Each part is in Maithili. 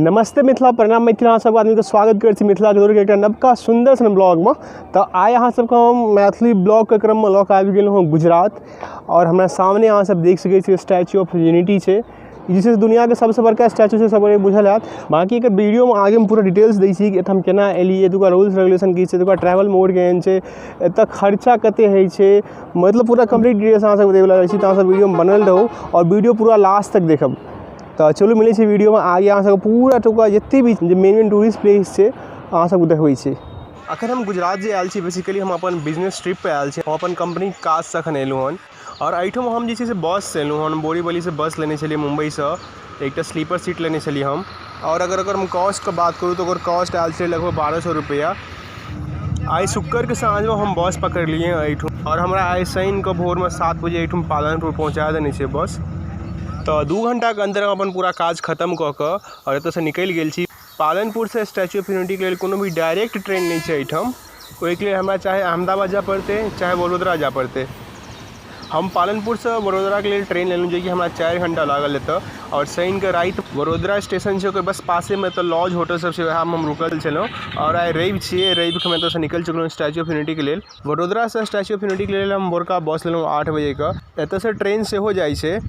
नमस्ते मिथिला, प्रणाम मिथिला। अहाँ सब आदमीके स्वागत करै छी मिथिलाके दौड़के एकटा नवका सुन्दर सन ब्लॉगमे। तऽ आइ अहाँ सबके हम मैथिली ब्लॉगके क्रममे लऽ कऽ आबि गेलहुँ हँ गुजरात। आओर हमरा सामने अहाँ सब देख सकै छी स्टैचू ऑफ यूनिटी छै, ई जे छै से दुनिआँके सबसँ बड़का स्टैचू छै, सब बुझल हैत। बाँकी एकर वीडियोमे आगे हम पूरा डिटेल्स दै छी कि एतऽ हम केना एलियै, एतुका रूल्स रेगुलेशन की छै, एतुका ट्रैवल मोड केहन छै, एतऽ खर्चा कते होइ छै, मतलब पूरा कम्प्लीट डिटेल्स अहाँ सबके देबऽवला छी। तऽ अहाँ सब वीडियोमे बनल रहू आओर वीडियो पूरा लास्ट तक देखब। तऽ चलू मिलै छै वीडियोमे आगे, अहाँ सबके पूरा एतुका जते भी जे मेन मेन टूरिस्ट प्लेस छै अहाँ सबके देखबै छी। अखन हम गुजरात जे आयल छी, बेसिकली हम अपन बिजनेस ट्रिप पर आयल छी। हम अपन कंपनीके काजसँ अखन एलहुँ हन आओर एहिठाम हम जे छै से बससँ एलहुँ हन। बोरीवलीसँ बस लेने छलियै मुम्बईसँ, एकटा स्लीपर सीट लेने छलियै हम। आओर अगर ओकर हम कॉस्टके बात करू तऽ ओकर कॉस्ट आयल छलै लगभग 1200 रुपैआ। आइ शुक्रके साँझमे हम बस पकड़लियै एहिठाम आओर हमरा आइ शनिके भोरमे 7 बजे एहिठाम पालनपुर पहुँचा देने छै बस। तऽ 2 घण्टाके अन्दर हम अपन पूरा काज खतम कऽ कऽ आओर एतऽसँ निकलि गेल छी। पालनपुरसँ स्टैचू ऑफ यूनिटीके लेल कोनो भी डायरेक्ट ट्रेन नहि छै एहिठाम। ओहिके लेल हमरा चाहे अहमदाबाद जाय पड़तै चाहे वडोदरा जाय पड़तै। हम पालनपुरसँ वडोदराके लेल ट्रेन लेलहुँ, जेकि हमरा 4 घण्टा लागल एतऽ। आओर शनिके राति वडोदरा स्टेशन छै, ओकर बस पासेमे एतऽ लॉज होटल सब छै, वएहमे हम रुकल छलहुँ। आओर आइ रवि छियै, रविके हम एतऽसँ निकलि चुकलहुँ स्टैचू ऑफ यूनिटीके लेल। वडोदरासँ स्टैचू ऑफ यूनिटीके लेल हम भोरका बस लेलहुँ 8 बजेके। एतऽसँ ट्रेन सेहो जाइ छै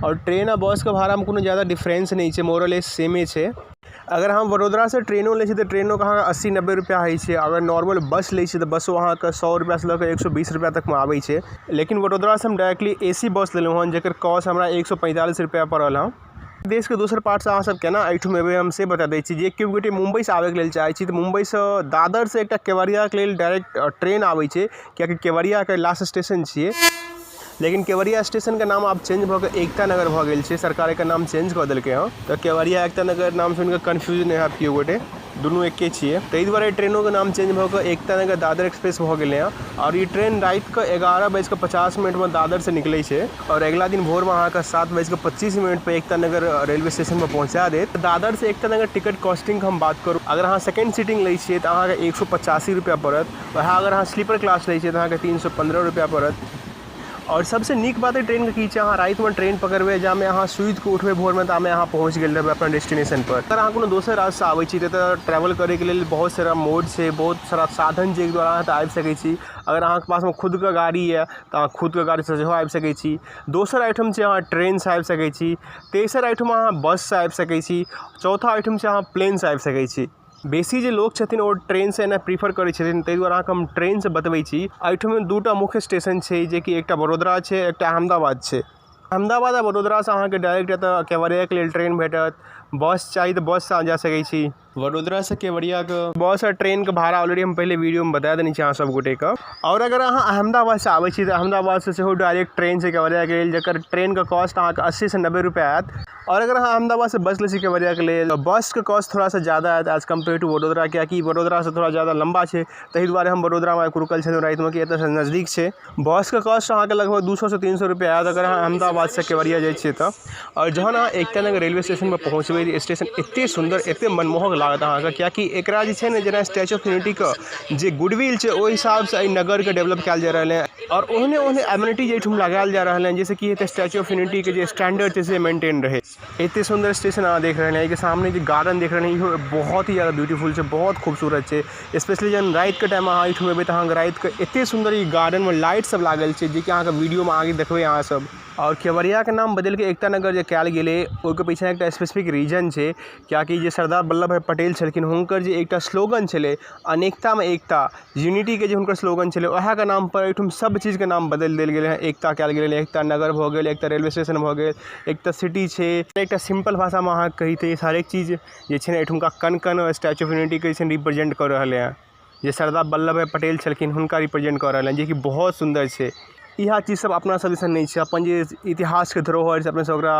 आओर ट्रेन आओर बसके भाड़ामे कोनो ज्यादा डिफरेंस नहि छै, मोरलेस सेमे छै। अगर अहाँ वडोदरासँ ट्रेनो लै छी तऽ ट्रेनोके अहाँके 80-90 रुपैआ होइ छै। अगर नॉर्मल बस लै छी तऽ बसो अहाँके 100 रुपैआसँ लऽ कऽ 120 रुपैआ तकमे आबै छै। लेकिन वडोदरासँ हम डायरेक्टली ए सी बस लेलहुँ हँ, जकर कॉस्ट हमरा 145 रुपैआ पड़ल हँ। देशके दोसर पार्टसँ अहाँ सब केना एहिठाम एबै हम से बता दै छी। जे केओ गोटे मुम्बईसँ आबैके लेल चाहै छी तऽ मुम्बईसँ दादरसँ एकटा केवड़ियाके लेल डायरेक्ट ट्रेन आबै छै, कियाकि केवड़ियाके लास्ट स्टेशन छियै। लेकिन केवड़िया स्टेशनके नाम आब चेंज भऽ कऽ एकता नगर भऽ गेल छै, सरकार एकर नाम चेंज कऽ देलकै हँ। तऽ केवड़िया एकता नगर नाम सुनिकऽ कन्फ्यूज नहि होयब केओ गोटे, दुनू एके छियै। ताहि दुआरे ट्रेनोके नाम चेंज भऽ कऽ एकता नगर दादर एक्सप्रेस भऽ गेलै हँ। आओर ई ट्रेन रातिके 11:50मे दादरसँ निकलै छै आओर अगिला दिन भोरमे अहाँके 7:25 पर एकता नगर रेलवे स्टेशनपर पहुँचा देत। दादरसँ एकता नगर टिकट कॉस्टिंगके हम बात करू, अगर अहाँ सेकेंड सीटिंग लै छियै तऽ अहाँके 185 रुपैआ पड़त। वएह अगर अहाँ स्लीपर क्लास लै छियै तऽ अहाँके 315 रुपैआ पड़त। आओर सबसँ नीक बात एहि ट्रेनके की छै, अहाँ रातिमे ट्रेन पकड़बै, जामे अहाँ सुतिके उठबै भोरमे तामे अहाँ पहुँच गेल रहबै अपन डेस्टिनेशनपर। अगर अहाँ कोनो दोसर राज्यसँ आबै छी तऽ एतऽ ट्रैवल करैके लेल बहुत सारा मोड छै, बहुत सारा साधन छै, एहि द्वारा अहाँ एतऽ आबि सकै छी। अगर अहाँके पासमे खुदके गाड़ी यऽ तऽ अहाँ खुदके गाड़ीसँ सेहो आबि सकै छी। दोसर एहिठाम छै अहाँ ट्रेनसँ आबि सकै छी। तेसर एहिठाम अहाँ बससँ आबि सकै छी। चौथा एहिठाम छै अहाँ प्लेनसँ आबि सकै छी। बेसी जे लोक छथिन ओ ट्रेनसँ एनाइ प्रीफर करै छथिन, ताहि दुआरे अहाँके हम ट्रेनसँ बतबै छी। एहिठाम 2टा मुख्य स्टेशन छै, जेकि एकटा वडोदरा छै, एकटा अहमदाबाद छै। अहमदाबाद आ वडोदरासँ अहाँके डायरेक्ट एतऽ केवड़ियाके लेल ट्रेन भेटत। बस चाही तऽ बससँ अहाँ जा सकै छी। वडोदरासँ केवड़ियाके बस आ ट्रेनके भाड़ा ऑलरेडी हम पहिले वीडियोमे बता देने छी अहाँ सब गोटेके। आओर अगर अहाँ अहमदाबादसँ आबै छी तऽ अहमदाबादसँ सेहो डायरेक्ट ट्रेन छै केवड़ियाके लेल, जकर ट्रेनके कॉस्ट अहाँके 80 से 90 रुपैआ आयत। आओर अगर अहाँ अहमदाबादसँ बस लै छी केवड़ियाके लेल तऽ बसके कॉस्ट थोड़ा सा ज्यादा आयत एज कम्पेयर टू वडोदरा, कियाकि वडोदरासँ थोड़ा ज्यादा लम्बा छै। ताहि दुआरे हम वडोदरामे आबिकऽ रुकल छलहुँ रातिमे कि एतऽसँ नजदीक छै। बसके कॉस्ट अहाँके लगभग 200 से 300 रुपैआ आयत अगर अहाँ अहमदाबादसँ केवड़िया जाइ छियै तऽ। आओर जहन अहाँ एकता नगर रेलवे स्टेशनपर पहुँचबै, स्टेशन एतेक सुन्दर, एतेक मनमोहक लागत अहाँके, कियाकि एकरा जे छै ने जेना स्टैचू ऑफ यूनिटीके जे गुडविल छै ओहि हिसाबसँ एहि नगरके डेवलप कयल जा रहलै हँ। आओर ओहने ओहने एम्यूनिटी एहिठाम लगायल जा रहल हँ, जाहिसँ की हेतै, स्टैचू ऑफ यूनिटीके जे स्टैंडर्ड छै से मेंटेन रहै। एते सुन्दर स्टेशन अहाँ देख रहल हैं, एहिके सामने जे गार्डन देख रहल हैं, इहो बहुत ही ज्यादा ब्यूटीफुल छै, बहुत खूबसूरत छै। स्पेशली जहन रातिके टाइममे अहाँ एहिठाम एबै तऽ अहाँके रातिके एते सुन्दर ई गार्डनमे लाइट सब लागल छै, जेकि अहाँके वीडियोमे आगे देखबै अहाँ सब। आओर केवड़ियाके नाम बदलिके एकता नगर जे कयल गेलै, ओहिके पीछा एकटा स्पेसिफिक रीजन छै, कियाकि जे सरदार वल्लभ भाई पटेल छलखिन, हुनकर जे एकटा स्लोगन छलै, अनेकतामे एकता, यूनिटीके जे हुनकर स्लोगन छलै, वएहके नामपर एहिठाम सब चीजके नाम बदलि देल गेलै हँ, एकता कयल गेलै। एकता नगर भऽ गेल, एकता रेलवे स्टेशन भऽ गेल, एकता सिटी छै। एकटा सिम्पल भाषामे अहाँ कही तऽ हरेक चीज जे छै ने एहिठुमका कण कण स्टैचू ऑफ यूनिटीके जे छै रिप्रेजेंट कऽ रहल हँ, जे सरदार वल्लभ भाई पटेल छलखिन हुनका रिप्रेजेंट कऽ रहल हँ, जेकि बहुत सुन्दर छै। इएह चीज सब अपना सब दिसन नहि छै। अपन जे इतिहासके धरोहर छै, अपने सब ओकरा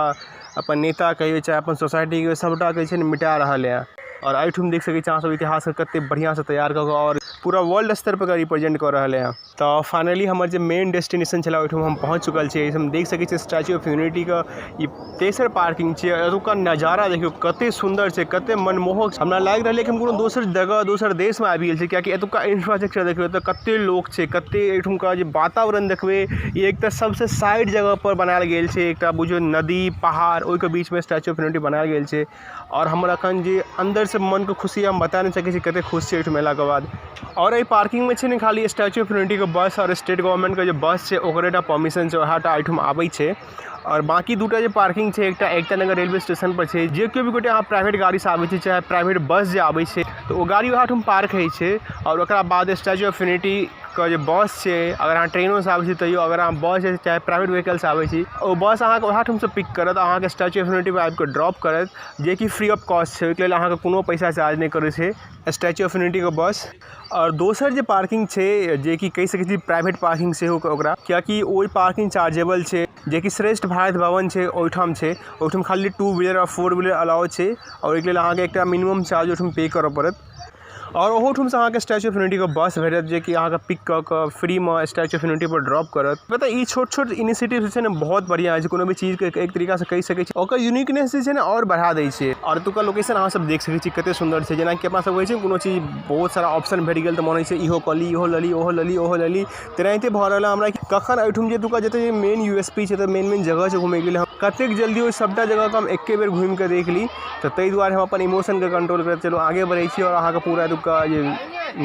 अपन नेता कहियौ चाहे अपन सोसाइटी कहियौ, सबटाके जे छै ने मिटा रहल यऽ। आओर एहिठाम देख सकै छी अहाँ सब इतिहासके कते बढ़िआँसँ तैयार कऽ कऽ आओर पूरा वर्ल्ड स्तर पर रिप्रेजेंट कऽ रहल है। तऽ फाइनली हमर जे मेन डेस्टिनेशन छलै ओहिठाम हम पहुँच चुकल छी। एहिठाम देख सकै छी स्टैचू ऑफ यूनिटीके ई तेसर पार्किंग छियै। एतुका नजारा देखियौ कते सुन्दर छै, कते मनमोहक छै। हमरा लागि रहल है कि हम कोनो दोसर जगह दोसर देशमे आबि गेल छी, कियाकि एतुका इंफ्रास्ट्रक्चर देखियौ, एतऽ कते लोक छै, कते एहिठुमका जे वातावरण देखबै। ई एक तऽ सबसँ साइड जगह पर बनायल गेल छै, एकटा बुझियौ नदी पहाड़ ओहिके बीचमे स्टैचू ऑफ यूनिटी बनायल गेल छै। आओर हमर अखन जे अन्दरसँ मनके खुशी हम बता नहि सकै छी कते खुश छी एहिठाम अयलाके बाद। आओर एहि पार्किंगमे छै ने खाली स्टैचू ऑफ यूनिटीके बस आओर स्टेट गवर्नमेंटके जे बस छै ओकरेटा परमिशन छै, वएह टा एहिठाम आबै छै। आओर बाँकी दूटा जे पार्किंग छै, एकटा एकता नगर रेलवे स्टेशन पर छै, जे केओ भी गोटे अहाँ प्राइवेट गाड़ीसँ आबै छी चाहे प्राइवेट बस जे आबै छै तऽ ओ गाड़ी वएह ठाम पार्क होइ छै। आओर ओकरा बाद स्टैचू ऑफ यूनिटीके जे बस छै, अगर अहाँ ट्रेनोसँ आबै छी तैयो अगर अहाँ बस चाहे प्राइवेट व्हीकलसँ आबै छी, ओ बस अहाँके वएह ठामसँ पिक करत, अहाँके स्टैचू ऑफ यूनिटीपर आबिकऽ ड्रॉप करत, जेकि फ्री ऑफ कॉस्ट छै। ओहिके लेल अहाँके कोनो पैसा चार्ज नहि करै छै स्टैचू ऑफ यूनिटीके बस। आओर दोसर जे पार्किंग छै, जेकि कहि सकै छी प्राइवेट पार्किंग सेहो ओकरा, कियाकि ओहि पार्किंग चार्जेबल छै, जेकि श्रेष्ठ भारत भवन छै ओहिठाम छै। ओहिठाम खाली 2 व्हीलर आओर 4 व्हीलर अलाउ छै आओर ओहिके लेल अहाँके एकटा मिनिमम चार्ज ओहिठाम पे करऽ पड़त। आओर ओहोठामसँ अहाँके स्टैचू ऑफ यूनिटीके बस भेटत, जेकि अहाँके पिक कऽ कऽ फ्रीमे statue of unity per drop करत। पता ई छोट छोट इनिशिएटिव जे छै ने बहुत बढ़िआँ होइ छै। कोनो भी चीजके एक तरीकासँ कहि सकै छी ओकर यूनिकनेस जे छै ने आओर बढ़ा दै छै। आओर एतुका लोकेशन अहाँ सब देख सकै छी कते सुन्दर छै। जेनाकि अपना सब होइ छै कोनो चीज बहुत सारा ऑप्शन भेट गेल तऽ मोन होइ छै इहो कऽ ली, इहो लऽ ली, ओहो लऽ ली, ओहो लऽ ली। तेनाहिते भऽ रहल हमरा कि कखन एहिठाम जे एतुका जते मेन यू एस पी छै, तऽ मेन मेन जगह छै घुमैके लेल, हम कतेक जल्दी ओहि सबटा जगहके हम एके बेर घुमिकऽ देख ली। तऽ ताहि दुआरे हम अपन इमोशनके कंट्रोल करैत चलू आगे बढ़ै छी आओर अहाँके पूरा एतुका जे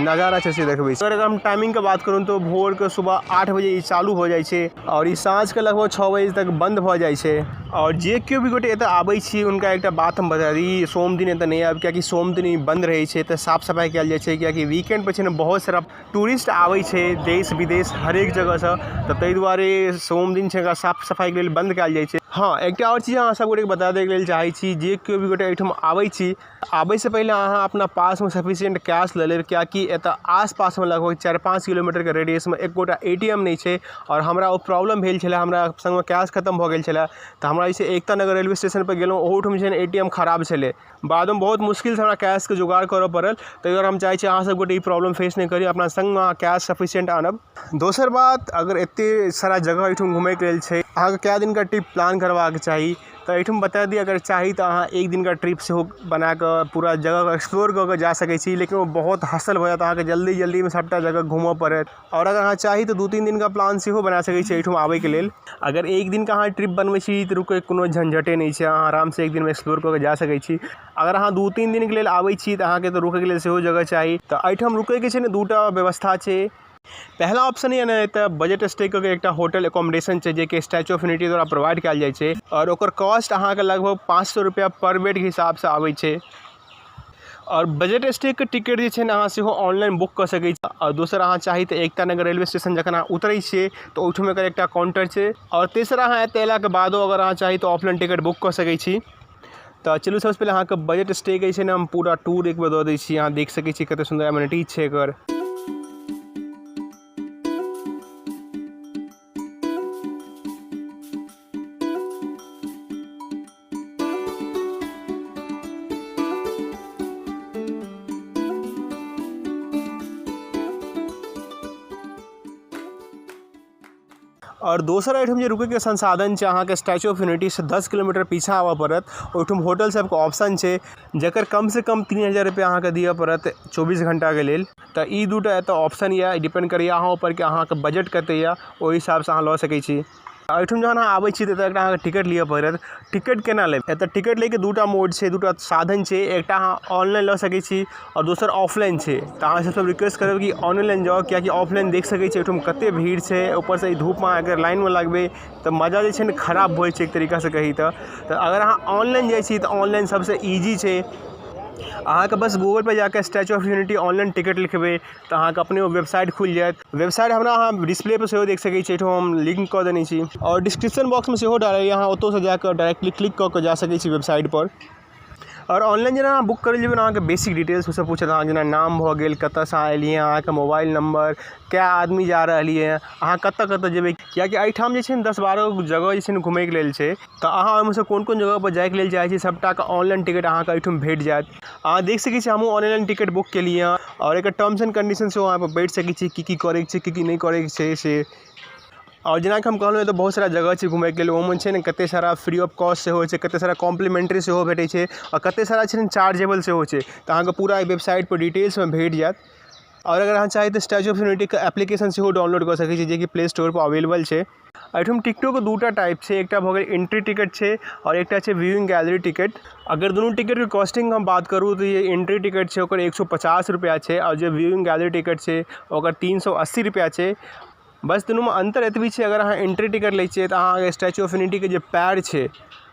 नजारा छै से देखबै छी। अगर हम टाइमिंगके बात करू तऽ भोरके सुबह 8 बजे ई चालू हो जाइ छै आओर ई साँझके लगभग 6 बजे तक बन्द भऽ जाइ छै। आओर जे केओ भी गोटे एतऽ आबै छी हुनका एकटा बात हम बता दी, सोम दिन एतऽ नहि आयब, कियाकि सोम दिन ई बन्द रहै छै, तऽ साफ सफाइ कयल जाइ छै। कियाकि वीकेंड पर छै ने बहुत सारा टूरिस्ट आबै छै देश विदेश हरेक जगहसँ, तऽ ताहि दुआरे सोम दिन छै एकरा साफ सफाइके लेल बन्द कयल जाइ छै। हँ, एकटा आओर चीज अहाँ सब गोटेके बता दैके लेल चाहै छी, जे केओ भी गोटे एहिठाम आबै छी, आबैसँ पहिले अहाँ अपना पासमे सफिशियंट कैश लऽ लेब, कियाकि एतऽ आसपासमे लगभग 4-5 किलोमीटरके रेडियसमे एकोटा ATM नहि छै। आओर हमरा ओ प्रॉब्लम भेल छलै, हमरा सङ्गमे कैश खतम भऽ गेल छलै, तऽ हमरा जे छै एकता नगर रेलवे स्टेशनपर गेलहुँ, ओहूठाम जे छै ने ATM खराब छलै। बादमे बहुत मुश्किलसँ हमरा कैशके जोगाड़ करऽ पड़ल। ताहि दुआरे हम चाहै छी अहाँ सब गोटे ई प्रॉब्लम फेस नहि करी, अपना सङ्गमे अहाँ कैश सफिशियंट आनब। दोसर बात, अगर एते सारा जगह एहिठाम घुमैके लेल छै, अहाँके कए दिनका ट्रिप प्लान करबाक चाही? तऽ एहिठाम बता दी, अगर चाही तऽ अहाँ एक दिनका ट्रिप सेहो बनाकऽ पूरा जगहके एक्सप्लोर कऽ कऽ जा सकै छी, लेकिन ओ बहुत हसल भऽ जायत, अहाँके जल्दी जल्दीमे सबटा जगह घूमऽ पड़त। आओर अगर अहाँ चाही तऽ 2-3 दिनका प्लान सेहो बना सकै छी एहिठाम आबैके लेल। अगर एक दिनके अहाँ ट्रिप बनबै छी तऽ रुकैके कोनो झंझटे नहि छै, अहाँ आरामसँ एक दिनमे एक्सप्लोर कऽ कऽ जा सकै छी। अगर अहाँ 2-3 दिनके लेल आबै छी तऽ अहाँके तऽ रुकैके लेल सेहो जगह चाही। तऽ एहिठाम रुकैके छै ने दूटा व्यवस्था छै। पहला ऑप्शन यऽ ने एतऽ बजट स्टे कऽ के एकटा होटल एकोमोडेशन छै, जेकि स्टैचू ऑफ यूनिटी द्वारा प्रोवाइड कयल जाइ छै आओर ओकर कॉस्ट अहाँके लगभग 500 रुपैआ पर बेडके हिसाबसँ आबै छै। आओर बजट स्टेके टिकट जे छै ने अहाँ सेहो ऑनलाइन बुक कऽ सकै छी। आओर दोसर अहाँ चाही तऽ एकता नगर रेलवे स्टेशन जखन अहाँ उतरै छियै तऽ ओहिठाम एकर एकटा काउंटर छै। आओर तेसर, अहाँ एतऽ अयलाके बादो अगर अहाँ चाही तऽ ऑफलाइन टिकट बुक कऽ सकै छी। तऽ चलू सबसँ पहिले अहाँके बजट स्टेके जे छै ने हम पूरा टूर एक बेर दऽ दै छी। अहाँ देख सकै छी कते सुन्दर एमेनिटीज छै एकर। आओर दोसर एहिठाम जे रुकैके संसाधन छै, अहाँके स्टैचू ऑफ यूनिटीसँ 10 किलोमीटर पीछाँ आबऽ पड़त। ओहिठाम होटल सबके ऑप्शन छै, जकर कमसँ कम 3000 रुपैआ अहाँके दिअ पड़त 24 घण्टाके लेल। तऽ ई दूटा एतऽ ऑप्शन यऽ, डिपेंड करैए अहाँ ऊपर कि अहाँके बजट कते यऽ, ओहि हिसाबसँ अहाँ लऽ सकै छी। एहिठाम जहन अहाँ आबै छी तऽ एतऽ एकटा अहाँके टिकट लिअ पड़त। टिकट केना लेब? एतऽ टिकट लैके दूटा मोड छै, दूटा साधन छै। एकटा अहाँ ऑनलाइन लऽ सकै छी आओर दोसर ऑफलाइन छै। तऽ अहाँ सबसँ रिक्वेस्ट करब कि ऑनलाइन जाउ, कियाकि ऑफलाइन देख सकै छी एहिठाम कते भीड़ छै। ऊपरसँ ई धूपमे अहाँ अगर लाइनमे लगबै तऽ मजा जे छै ने खराब भऽ जाइ छै एक तरीकासँ कही तऽ। तऽ अगर अहाँ ऑनलाइन जाइ छी तऽ ऑनलाइन सबसँ ईजी छै। अहाँके बस गूगल पर जाकऽ statue of unity online ticket लिखबै तऽ अहाँके अपने ओ वेबसाइट खुलि जायत। वेबसाइट हमरा अहाँ डिस्प्ले पर सेहो देख सकै छी, एहिठाम हम लिंक कऽ देने छी आओर डिस्क्रिप्शन बॉक्समे सेहो डालल अइ, अहाँ ओतहुसँ जाकऽ डायरेक्टली क्लिक कऽ कऽ जा सकै छी वेबसाइट पर। आओर ऑनलाइन जेना अहाँ बुक करै लए जेबै ने, अहाँके बेसिक डिटेल्स ओसब पूछत अहाँ, जेना नाम भऽ गेल, कतऽसँ अहाँ एलियै, अहाँके मोबाइल नंबर, कए आदमी जा रहलियै, अहाँ कतऽ कतऽ जेबै, कियाकि एहिठाम जे छै ने 10-12 जगह जे छै ने घुमैके लेल छै, तऽ अहाँ ओहिमे सँ कोन कोन जगह पर जाइके लेल चाहै छी सबटाके ऑनलाइन टिकट अहाँके एहिठाम भेट जायत। अहाँ देख सकै छी हमहूँ ऑनलाइन टिकट बुक केलियै हँ आओर एकर टर्म्स एंड कंडीशन सेहो अहाँ पढ़ि सकै छी, की की करैके छै, की की नहि करैके छै से। आओर जेनाकि हम कहलहुँ एतऽ बहुत सारा जगह छै घुमैके लेल, ओहिमे छै ने कते सारा फ्री ऑफ कॉस्ट सेहो छै, कते सारा कॉम्प्लीमेंट्री सेहो भेटै छै आओर कते सारा छै ने चार्जेबल सेहो छै। तऽ अहाँके पूरा एहि वेबसाइटपर डिटेल्समे भेट जायत। आओर अगर अहाँ चाही तऽ स्टैचू ऑफ यूनिटीके एप्लीकेशन सेहो डाउनलोड कऽ सकै छी, जेकि प्ले स्टोरपर अवेलेबल छै। एहिठाम टिकटोके दूटा टाइप छै, एकटा भऽ गेल एंट्री टिकट छै आओर एकटा छै व्यूइंग गैलरी टिकट। अगर दुनू टिकटके कॉस्टिंग हम बात करू तऽ जे एंट्री टिकट छै ओकर 150 रुपैआ छै आओर जे व्यूइंग गैलरी टिकट छै ओकर 380 रुपैआ छै। बस दुनूमे अन्तर एतबी छै, अगर अहाँ एंट्री टिकट लै छियै तऽ अहाँ स्टैचू ऑफ यूनिटीके जे पैर छै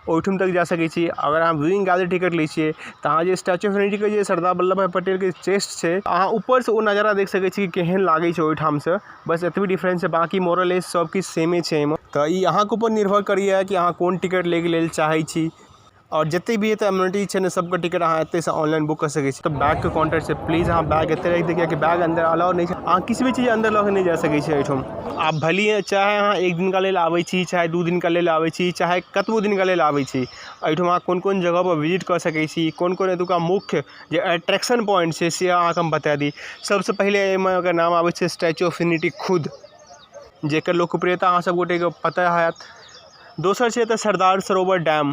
ओहिठाम तक जा सकै छी। अगर अहाँ व्यूइंग गैलरी टिकट लै छियै तऽ अहाँ जे स्टैचू ऑफ यूनिटीके जे सरदार वल्लभ भाई पटेलके चेस्ट छै, अहाँ ऊपरसँ ओ नजारा देख सकै छी केहन लागै छै ओहिठामसँ। बस एतबी डिफरेंस छै, बाँकी मोरल सब किछु सेमे छै एहिमे। तऽ ई अहाँके ऊपर निर्भर करैए कि अहाँ कोन टिकट लैके लेल चाहै छी। आओर जते भी एतऽ एम्यूनिटी छै ने सबके टिकट अहाँ एतयसँ ऑनलाइन बुक कऽ सकै छी। तऽ बैगके काउंटर छै, प्लीज अहाँ बैग एतय राखि दिअ, कियाकि बैग अन्दर अलाउ नहि छै। अहाँ किछु भी चीज अन्दर लऽ कऽ नहि जा सकै छी एहिठाम। आब भलिए चाहे अहाँ एक दिनका लेल आबै छी, चाहे 2 दिनका लेल आबै छी, चाहे कतबो दिनका लेल आबै छी, एहिठाम अहाँ कोन कोन जगहपर विजिट कऽ सकै छी, कोन कोन एतुका मुख्य जे अट्रैक्शन पॉइंट छै से अहाँके हम बता दी। सबसँ पहिले एहिमे ओकर नाम आबै छै स्टैचू ऑफ यूनिटी खुद, जेकर लोकप्रियता अहाँ सब गोटेके पता होयत। दोसर छै एतऽ सरदार सरोवर डैम,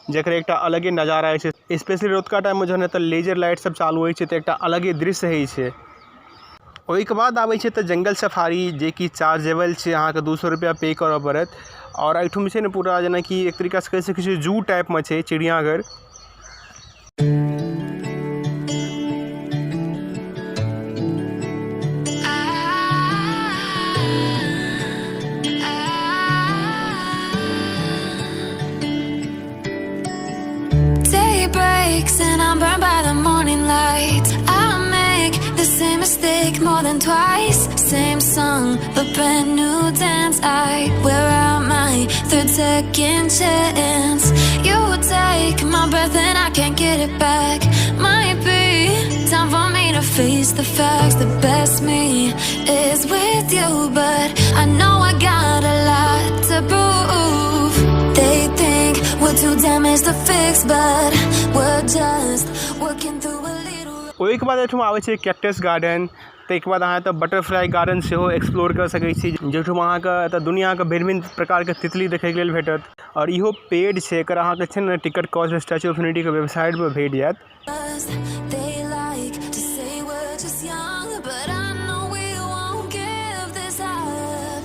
जकर एकटा अलगे नजारा होइ छै। स्पेशली रतुका टाइममे जहन एतऽ लेजर लाइट सब चालू होइ छै तऽ एकटा अलगे दृश्य होइ छै। ओहिके बाद आबै छै एतऽ जंगल सफारी, जेकि चार्जेबल छै, अहाँके 200 रुपैआ पे करऽ पड़त। आओर एहिठाम जे छै ने पूरा जेनाकि एक तरीकासँ कहि सकै छियै जू टाइपमे छै, चिड़ियाघर। Day breaks and I'm burned by the morning light. I make the same mistake more than twice. Same song, but brand new dance. I wear out my third second chance. You take my breath and I can't get it back. Might be time for me to face the facts. The best me is with you, but I know I got a lot to prove. They think we're too damaged to fix, but we're just working through a little. ओहिके बाद एहिठाम आबै छै कैक्टस गार्डन। ताहिके बाद अहाँ एतऽ बटरफ्लाई गार्डन सेहो एक्सप्लोर कऽ सकै छी, जाहिठाम अहाँके एतऽ दुनिआँके भिन्न भिन्न प्रकारके तितली देखैके लेल भेटत। आओर इहो पेड छै, एकर अहाँके छै ने टिकट कॉस्ट स्टैचू ऑफ यूनिटीके वेबसाइटपर भेट जायत। They like to say we're just young, but I know we won't give this up.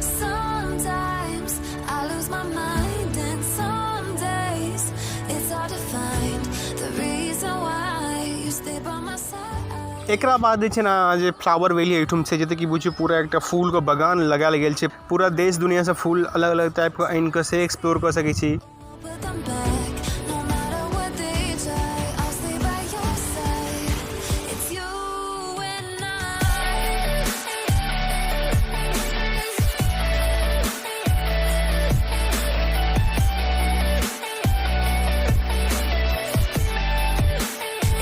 Sometimes I lose my mind, and some days it's hard to find the reason why you stay by my side. एकरा बाद जे छै ने जे फ्लावर वैली एहिठाम छै, जतऽ कि बुझियौ पूरा एकटा फूलके बगान लगायल गेल छै। पूरा देश दुनिआँसँ फूल अलग अलग टाइपके आनि कऽ से एक्सप्लोर कऽ सकै छी। Put them back, no matter what they try, I'll stay by your side. It's you and I.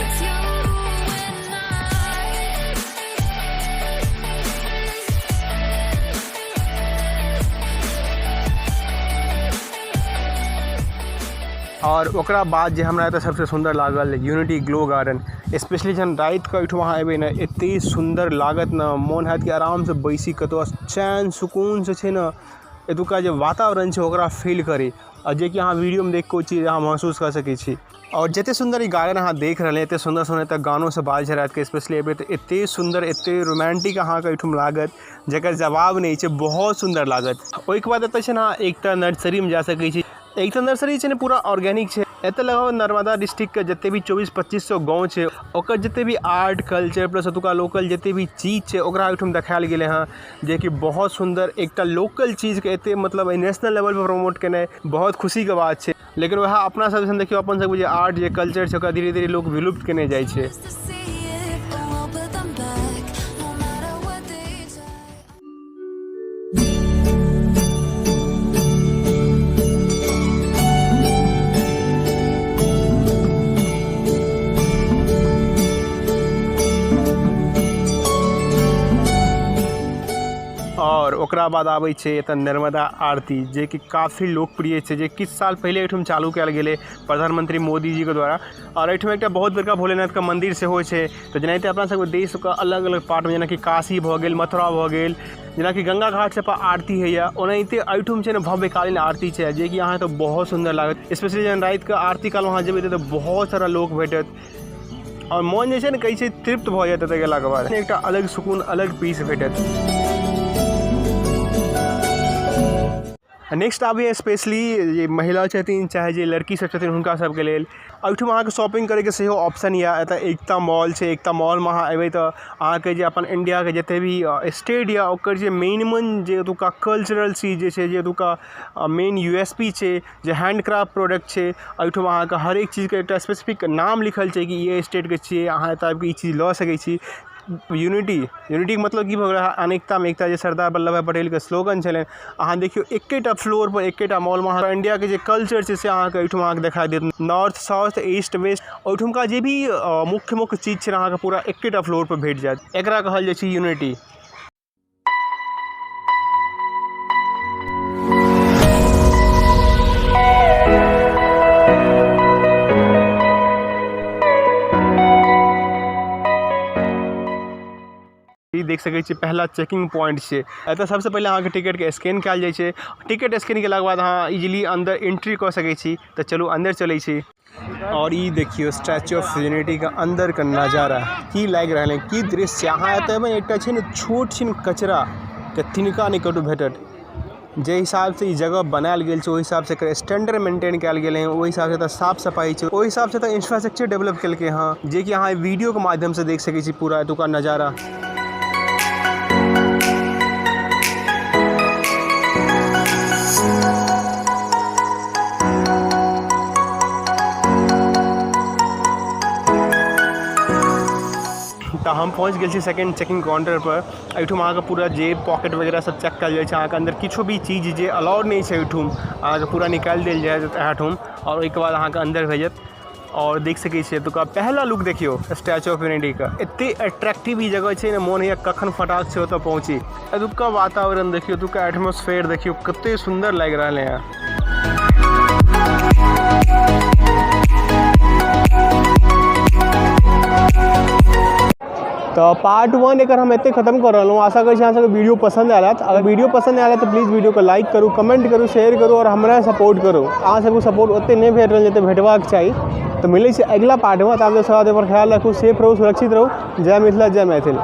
It's you and I. आओर ओकरा बाद जे हमरा एतऽ सबसँ सुन्दर लागल यूनिटी ग्लो गार्डन। स्पेशली जहन रातिके एहिठाम अहाँ एबै ने, एते सुन्दर लागत ने, मोन हैत कि आरामसँ बैसी कतौ चैन सुकूनसँ छै ने एतुका जे वातावरण छै ओकरा फील करी, आओर जेकि अहाँ वीडियोमे देखिकऽ ओ चीज अहाँ महसूस कऽ सकै छी। आओर जते सुन्दर ई गार्डन अहाँ देख रहल एते सुन्दर सुन्दर एतऽ गानो सब बाजै छै रातिके, स्पेशली एबै तऽ एते सुन्दर एते रोमांटिक अहाँके एहिठाम लागत जकर जवाब नहि छै, बहुत सुन्दर लागत। ओहिके बाद एतऽ छै ने अहाँ एकटा नर्सरीमे जा सकै छी। एकटा नर्सरी छै ने पूरा ऑर्गेनिक छै। एतऽ लगभग नर्मदा डिस्ट्रिक्टके जते भी 24-25 सौ गाँव छै ओकर जते भी आर्ट कल्चर प्लस ओतुका लोकल जते भी चीज छै ओकरा ओहिठाम देखायल गेलै हँ, जेकि बहुत सुन्दर एकटा लोकल चीजके एते मतलब नेशनल लेवलपर प्रमोट केनाइ बहुत खुशीके बात छै। लेकिन वएह अपना सब दिसन देखियौ, अपन सबके जे आर्ट जे कल्चर छै ओकरा धीरे धीरे लोक विलुप्त केने जाइ छै। To see it, but we'll put them back, no matter what they try. आओर ओकरा बाद आबै छै एतऽ नर्मदा आरती, जेकि काफी लोकप्रिय छै, जे किछु साल पहिले एहिठाम चालू कयल गेलै प्रधानमंत्री मोदी जीके द्वारा। आओर एहिठाम एकटा बहुत बड़का भोलेनाथके मंदिर सेहो छै। तऽ जेनाहिते अपना सबके देशके अलग अलग पार्टमे, जेनाकि काशी भऽ गेल, मथुरा भऽ गेल, जेनाकि गंगा घाट सब पर आरती होइए, ओनाहिते एहिठाम छै ने भव्यकालीन आरती छै, जेकि अहाँके बहुत सुन्दर लागत। स्पेशली जहन रातिके आरती कालमे अहाँ जेबै तऽ बहुत सारा लोक भेटत आओर मोन जे छै ने कहै छै तृप्त भऽ जायत। एतऽ गेलाके बाद एकटा अलग सुकून, अलग पीस भेटत। नेक्स्ट आबैए स्पेशली जे महिला छथिन चाहे जे लड़की सब छथिन, हुनका सबके लेल एहिठाम अहाँके शॉपिंग करैके सेहो ऑप्शन यऽ। एतऽ एकता मॉल छै। एकता मॉलमे अहाँ एबै तऽ अहाँके जे अपन इण्डियाके जते भी स्टेट यऽ, ओकर जे मेन मेन जे ओतुका कल्चरल चीज जे छै, जे ओतुका मेन यू एस पी छै, जे हैण्डक्राफ्ट प्रोडक्ट छै, एहिठाम अहाँके हरेक चीजके एकटा स्पेसिफिक नाम लिखल छै कि ई स्टेटके छियै, अहाँ एतऽ आबिके ई चीज लऽ सकै छी। यूनिटी, यूनिटीके मतलब की भऽ गेलै? अनेकतामे एकता, जे सरदार वल्लभ भाई पटेलके स्लोगन छलनि। अहाँ देखियौ, एकेटा फ्लोर पर, एकेटा मॉलमे अहाँके इंडियाके जे कल्चर छै, से अहाँके एहिठाम अहाँके देखाइ देत। नॉर्थ, साउथ, ईस्ट, वेस्ट, ओहिठुमका जे भी मुख्य मुख्य चीज छै, अहाँके पूरा एकेटा फ्लोर पर भेट जायत। एकरा कहल जाइ छै यूनिटी। ई देख सकै छी, पहला चेकिंग पॉइंट छै। एतऽ सबसँ पहिले अहाँके टिकटके स्कैन कयल जाइ छै। टिकट स्कैन केलाके बाद अहाँ इजीली अन्दर एंट्री कऽ सकै छी। तऽ चलू, अन्दर चलै छी। आओर ई देखियौ, स्टैचू ऑफ यूनिटी के अंदर के नजारा की लागि रहल है, की दृश्य। अहाँ एतऽ एबै, एकटा छै ने छोट छिन कचरा के तिनका नहि कतौ भेटत। जे हिसाबसँ ई जगह बनायल गेल छै, ओहि हिसाबसँ एकर स्टैंडर्ड मेंटेन कयल गेलै हँ। ओहि हिसाबसँ एतऽ साफ सफाइ छै, ओहि हिसाबसँ एतऽ इंफ्रास्ट्रक्चर डेवलप केलकै हँ, जेकि अहाँ वीडियोके माध्यमसँ देख सकै छी पूरा एतुका नजारा। तऽ हम पहुँच गेल छी सेकंड चेकिंग काउंटर पर। एहिठाम अहाँके पूरा जेब, पॉकेट वगैरह सब चेक कयल जाइ छै। अहाँके अन्दर किछो भी चीज जे अलाउड नहि छै ओहिठाम, अहाँके पूरा निकालि देल जायत एहिठाम आओर ओहिके बाद अहाँके अन्दर भेजत। आओर देख सकै छियै, एतुका पहला लुक देखियौ स्टैचू ऑफ यूनिटीके। एते अट्रैक्टिव ई जगह छै ने, मोन होइए कखन फटाक से ओतऽ पहुँची। एतुका वातावरण देखियौ, एतुका एटमोस्फेयर देखियौ, कते सुन्दर लागि रहल है। तऽ पार्ट वन एकर हम एतहि खतम कऽ रहलहुँ। आशा करै छी अहाँ सबके वीडियो पसन्द आयल हैत। अगर वीडियो पसन्द आयल तऽ प्लीज वीडियोके लाइक करू, कमेंट करू, शेयर करू आओर हमरा सपोर्ट करू। अहाँ सबके सपोर्ट ओतेक नहि भेट रहल जतेक भेटबाक चाही। तऽ मिलै छै अगिला पार्टमे। ताबे सब अपन ख्याल राखू, सेफ रहू, सुरक्षित रहू। जय मिथिला, जय मैथिल।